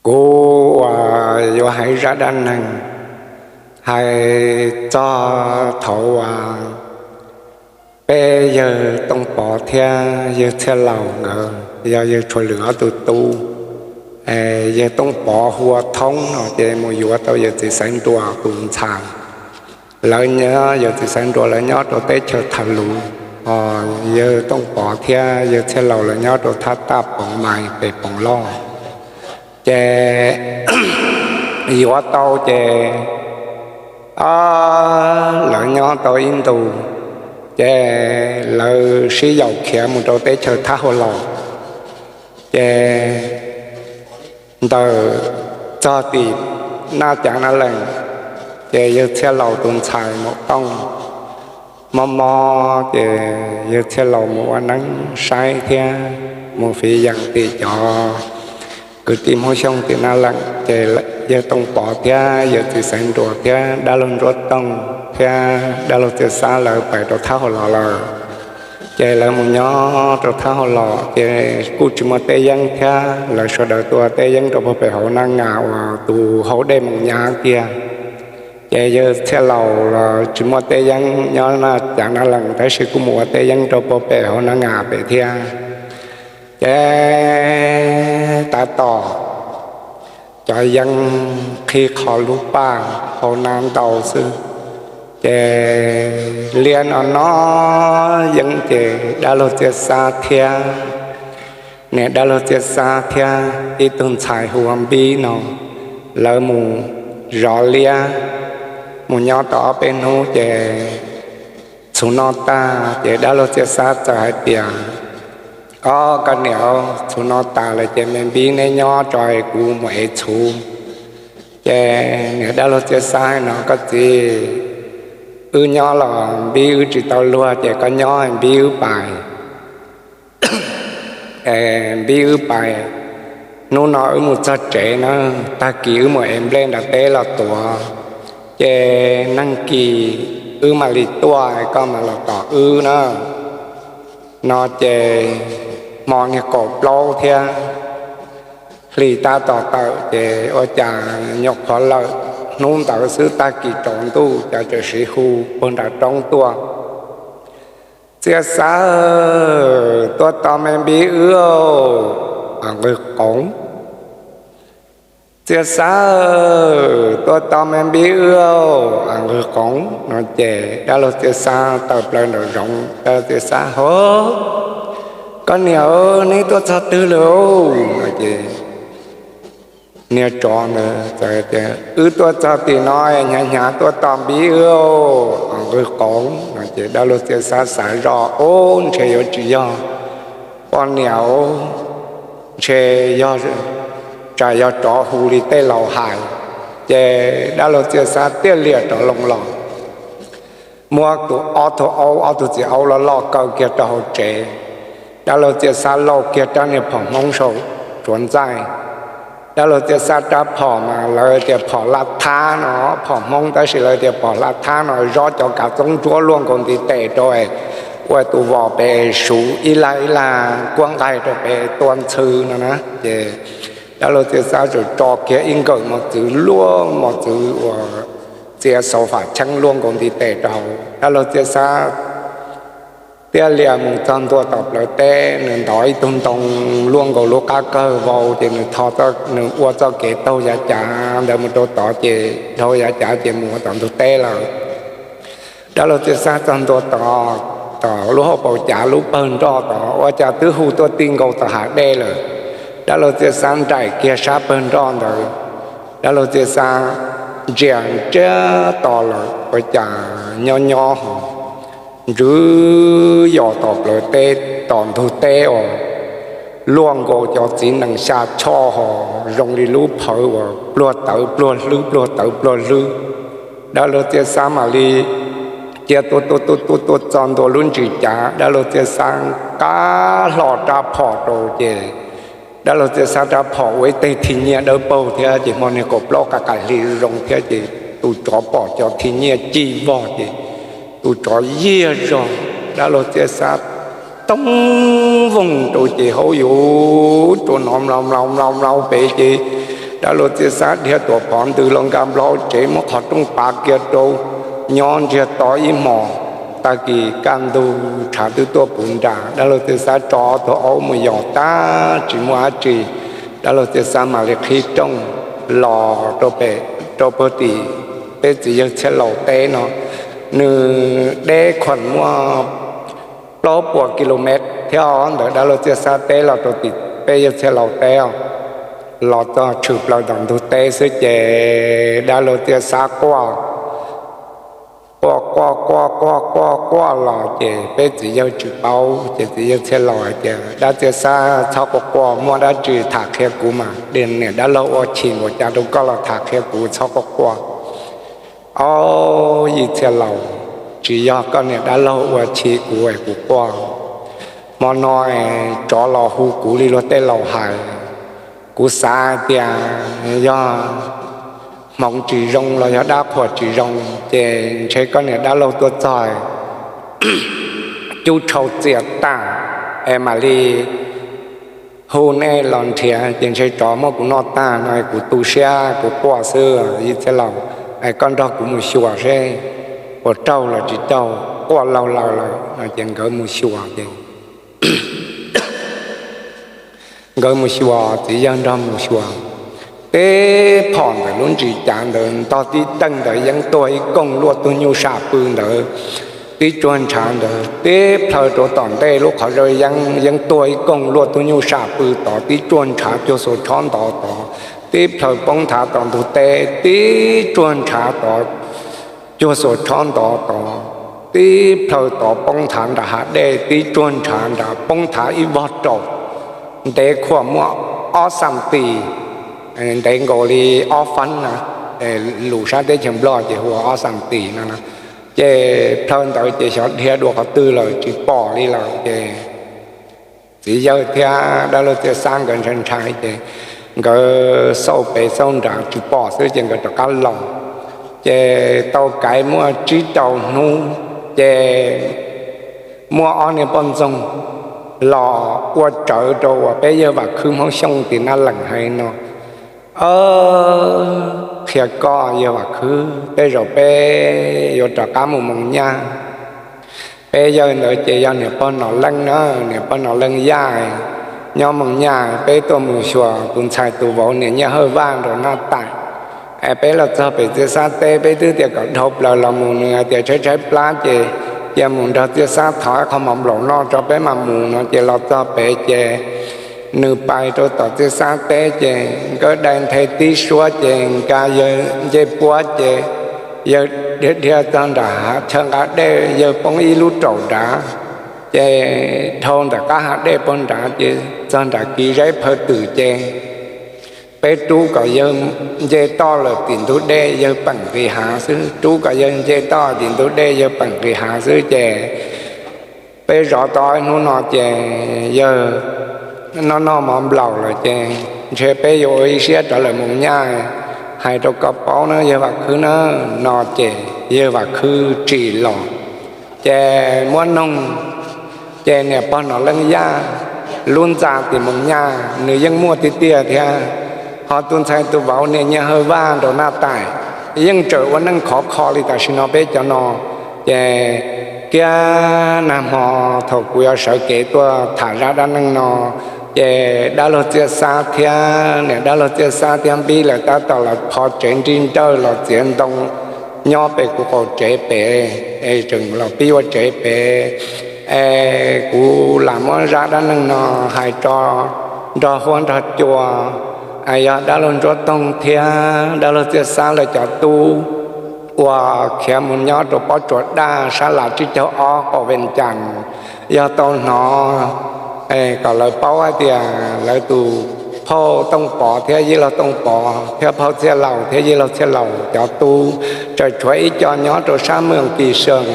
Kuv uas yuav hais zaj dab neeg hais txog thaum uas peb yawg Tooj Pov thiab yawg Txhiaj Laus nkawd yog yawg Tshuas Lwm ob tug tub. Yawg Tooj Pov hu ua Thoob no ces mus yuav tau yawg txiv Xaiv Nruas tus ntxhais. Lawv nyob, yawg txiv Xaiv Nruas lawv nyob rau teb chaws Thaj Lus, yawg Tooj Pov thiab yawg Txhiaj Laus lawv nyob rau thab taj Poov Mais pem Poov Lauj. Ces yuav tau ces lawv nyob tau ib ntus, ces lawv sib yaum khiav mus rau teb chaws Thab Hau Los. Ces ntawm txog tim Naj Cav Naj Lees, ces yawg Txhiaj Laus tus ntxhais Maum Tooj mob mob ces yawg Txhiaj Laus mus ua neeb saib thiab mus fiv yees tim cov kwv tij Hmoob Xyooj tim Naj Lees, ces yawg Tooj Pov thiab yawg txiv Xaiv Nruas thiab dab laug Ntsuab Tooj thiab dab laug Txiaj Xab lawv pais rau Thab Hau Los lawm. Ces lawv mus nyob rau Thab Hau Los ces kuj tsis muaj teb yeeb thiab, lawv sawv daws tuaj teb yeeb rau puag pem hauv Naj Ngas uas tus hauv dej Moos Nyab kiag. Ces yawg Txhiaj Laus los tsis muaj teb yeeb nyob Naj Cav Naj Lees tab sis kuj mus ua teb yeeb rau puag pem hauv Naj Ngas pem thiab. Ces tab tom cov yeeb qhib qho lub paj hauv nab ntau xwb. Ces liab no no yeeb ces dab laug Txiaj Xab thiab, niam dab laug Txiaj Xab thiab ib tug ntxhais hu ua Npib no, lawv mus zov liab, mus nyob tau ob peb hnub ces txhua no tag ces dab laug Txiaj Xab txawm hais tias, Ob, koj niam, txhua no tas lawm ces me Npib neb nyob tso es kuv mus ev txhuv. Ces niam dab laug Txiaj Xab hais no, Koj txiv, wb nyob los Npib wb tsis tau luag ces koj nyob Npib wb pais. Npib wb pais, hnub no wb mus txog tsev na, tag kis wb mus ev nplej nram teb los tuav, ces nag kis wb mam li tuaj koj mam los tom wb na. No ces hmo niag kaum plaub thiab, hli tab tom tawm ces ua cas nyuam qhuav lawm hnub ntawd xwb tag kis tsaus ntuj cas txawm siv hu puag nram roob tuaj, Txiaj Xab, tuaj tos me Npib wb, nqws qoov. Txiaj Xab, tuaj tos me Npib wb, nqws qoov. No ces dab laug Txiaj Xab tawm plaws nraum zoov, dab laug Txiaj Xab, Hov, koj niam, neb tuaj txog twg lawm? No ces niag tsov ntawd txawm tias, Wb tuaj txog tim no, hnyav hnyav tuaj tos Npib wb, nqws qoov. No ces dab laug Txiaj Xab xav zoj, Ub, ntshe yuav tsis yog poj niam, ntshe yog, tsam yog tsov hu li tej laus hais. Ces dab laug Txiaj Xab thiaj li rov loo los, muab tus ob tug aub, ob tug txiv aub loj loj kaw kiag rau hauv tsev. Dab laug Txiaj Xab lauj kiag rab niag phom hmoob saum tsuav ntxaij. Dab laug Txiaj Xab rab phom mas lawv tias phom laj thab no, phom hmoob tab sis lawv tias phom laj thab no, zob cov kav txoob ntsuab luaj nkaus ntiv tes rau, ua tus vos pem suv ib lag ib lag kuab nqaij rau pem tua ntxhw no na. Ces dab laug Txiaj Xab txawm tso kiag ib nkawm mos txwv luaj, mos txwv uas txiav xauv fam cheeb luaj nkaus ntiv tes rau hauv. Dab laug Txiaj Xab thiaj li mus txog ntua tom plawv teb, nws ntov ib tug ntoo luaj nkaus lub qab kawg vau, ces nws, nws ua txoj kev taug yav cav ntawd mus rau tod, ces dhau yav cav ces mus ua tom ntug teb lawm. Dab laug Txiaj Xab txog ntua tod, tom lub hauv paus cav lub pawg nroj tod ua cas twb hu tuaj ti nkaus tom hav dej lawm. Dab laug Txiaj Xab nraim kiag sab pawg nroj ntawd, dab laug Txiaj Xab ntsia ntsiag to lawm ua cas nyob nyob ho ntswv yos tom plawv teb, tom ntug teb os, luaj nkaus cov txiv nees xya choj ho, zoo li lub phawv uas pluag tawv pluag hlwb, pluag tawv pluag hlwb. Dab laug Txiaj Xab mam li cia tua tua tua tua tua txog ntua lub ntsis cav, dab laug Txiaj Xab qab hlo rab phom rau ces dab laug Txiaj Xab rab phom ua ib teg thij nyiaj dawb paug thiab, ces hmo niag kaum plaub qaim qaim hli zoo thiab, ces tus tsov pom cov thij nyiaj cig vog ces tus tsov yiag zog, dab laug Txiaj Xab toob voog rau ces hauv yuav rua no mlaus mlaus mlaus mlaus pem ces Dab laug Txiaj Xab dhia tuam phov ntws los nkag nplo tsev, muab qhov rooj pav kiag rau, nyob ntsiag to ib hmos. Tag kis kaj ntug tshav twb tuaj puv nram, dab laug Txiaj Xab tso tug aub mus yos tag tsis muaj dab tsi. Dab laug Txiaj Xab mam li qhib rooj los rau pem, rau puag tim peb txiv yawg Txhiaj Laus teb no. Nws deb khuam muaj plaub puas ki lo mev thiab ntawm dab laug Txiaj Xab teb los rau tim peb yawg Txhiaj Laus teb os. Los txog tshwm plaws tom ntug teb xwb ces dab laug Txiaj Xab quaj, quaj quaj quaj quaj quaj quaj los ces peb txiv yawg tsis paub, ces txiv yawg Txhiaj Laus hais tias, Dab Txiaj Xab, txhob quaj quaj, muaj dab tsi tham qhia kuv mas. Niam dab laug ua chim npaum cas rau koj los tham qhia kuv, txhob quaj quaj. Au, yij Txhiaj Laus, tsis yog koj niam dab laug ua chim kuv es kuv quaj. Hmo no tsov los hu kuv li luag tej laus hais, kuv xav tias yog hmoov tsis zoo los yog dab qhuas tsis zoo, ces ntshe koj niam dab laug tuaj txog cub tshau txias tag es mam li hu nej los nrhiav, ces ntshe tsov muab kuv noj tag no, kuv tu siab kuv quaj xwb. Yij Txhiaj Laus, es koj nrog kuv mus xyuas seb puas raug los tsis raug, quaj laug laws lawm no. Ces nkawd mus xyuas ces nkawd mus xyuas, txiv yawg nrog mus xyuas. Teb phom ntawm lub ntsis cav ntawd ntog tib teeg ntawd yeej tuag ib koog luaj tug nyuj sam pw ntawd, tib tsuag ntshav ntawd tib plhaw rau tom ntej lub qhov zaj yeeb yeej tuag ib koog luaj tug nyuj sam pw tod, tib tsuag ntshav cuag xuas tshob ntov tod, tib plhaw poob nthav tom ntug teb, tib tsuag ntshav tod cuag xuas tshob ntov tod, tib plhaw tod poob nthav nram hav dej, tib tsuag ntshav nrad poob nthav ib vog raum, ntev khuam muaj ob xam tis, ntev nkaus li ob feeb na, lus sab teb chaws Nplog ces hu ua ob xam tis no. Ces plhaw ntawd ces xyov dhia dua qhov twg lawm tsis pom li lawm ces txiv yawg thiab dab laug Txiaj Xab nkawd ntshai ntshai ces nkawd xauj pem xauj nrad tsis pom xwb ces nkawd rov qab los. Ces tau kaiv muaj tsib rau hnub ces muaj ob niag poj ntxoog los ua tsawv rau uas peb yawg Vam Khwb Hmoob Xyooj tim Naj Leem hais no, Qhia koj yawg Vam Khwb, tej zaum peb yuav rov qab mus Moos Nyaj. Peb yawg ntawd ces yog niam pog Nom Leej na, niam pog Nom Leej Yaj, nyob Moos Nyaj. Peb tuaj mus xyuas tus ntxhais tus vauv niam Nyiaj Hawj Vaj nraum Naj Taim. Es peb los txog pem Txiaj Xab teb, peb twb tias kom dhau plaws los mus, nws hais tias tshaib tshaib plab ces cia mus nrog Txiaj Xab thov ib qho mov nplaum noj tso peb mam mus no. Ces los txog pem ces nws pais rau tom Txiaj Xab teb ces nkawd dai nthe tib suab ces nkawd yawg nce puab ces yawg dhia dhia txog nram chaw nqa dej, yawg poob ib lub raum nrad, ces dhau ntawm qab hav dej puag nrad ces txog nram kis zaib phaw twm ces peb rub kom yawg nce toj lawm tim ntug dej, yawg peem nqis hav xwb, rub kom yawg nce toj tim ntug dej, yawg peem nqis hav xwb ces peb zov tau ib hnub no ces yawg noj noj mov nplaum lawm ces ntshe peb yuav ua ib siab rov lawm Moos Nyaj, hais rau koj paub na yawg Vam Khwb na, no ces yawg Vam Khwb tsim los ces muab noog ces niam pog Nom Leej Yaj lub ntxa tim Moos Nyaj nws yeej muaj tiag tiag thiab, ho tus ntxhais tus vauv niam Nyiaj Hawj Vaj nraum Naj Taim yeej tseem ua neej khov kho li tam sim no peb cov no. Ces kiag nag hmo thaum kuv yuav sawv kev tuaj tham zaj dab neeg no ces dab laug Txiaj Xab thiab niam dab laug Txiaj Xab thiab Npib lawv tab tom los pho tsev nrij nrawj los txiav ntoo nyob pem kuv qaum tsev pem, es tseem los pib ua tsev pem. Es kuv lam muab zaj dab neeg no hais tso nrog huab nrog cua, yog dab laug Ntsuab Toog thiab dab laug Txiaj Xab lawv cov tub uas khiav mus nyob rau pob tsuas daj sab Lav Tsib Caug Ob qaum Vees Cas, yog tau hnov kom lawv paub hais tias lawv tus phauj Tooj Pov thiab yij laug Tooj Pov thiab phauj Txhiaj Laus thiab yij laug Txhiaj Laus cov tub tseem tshuav ib co nyob rau sab Moos Kis Xees,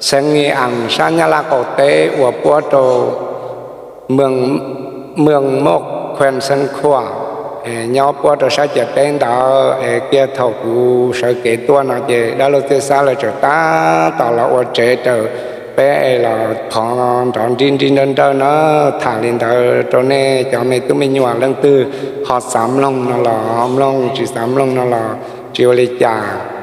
xeev Ngis As sab Nyab Laj qaum teb uas puab rau Moos Moj Khuees Xeev Khuam, nyob puab rau sab ciam teb ntawd. Es kiag thaum kuv sawv kev tuaj no ces dab laug Txiaj Xab lawv tseem tab tom los ua tsev raws Peb los thov nrov nrib nrib nrawj nrawj na, tham li ntawd rau nej cov me tub me nyuam, leej twg ho xav mloog no los mloog, tsis xav mloog no los tsis ua li cas.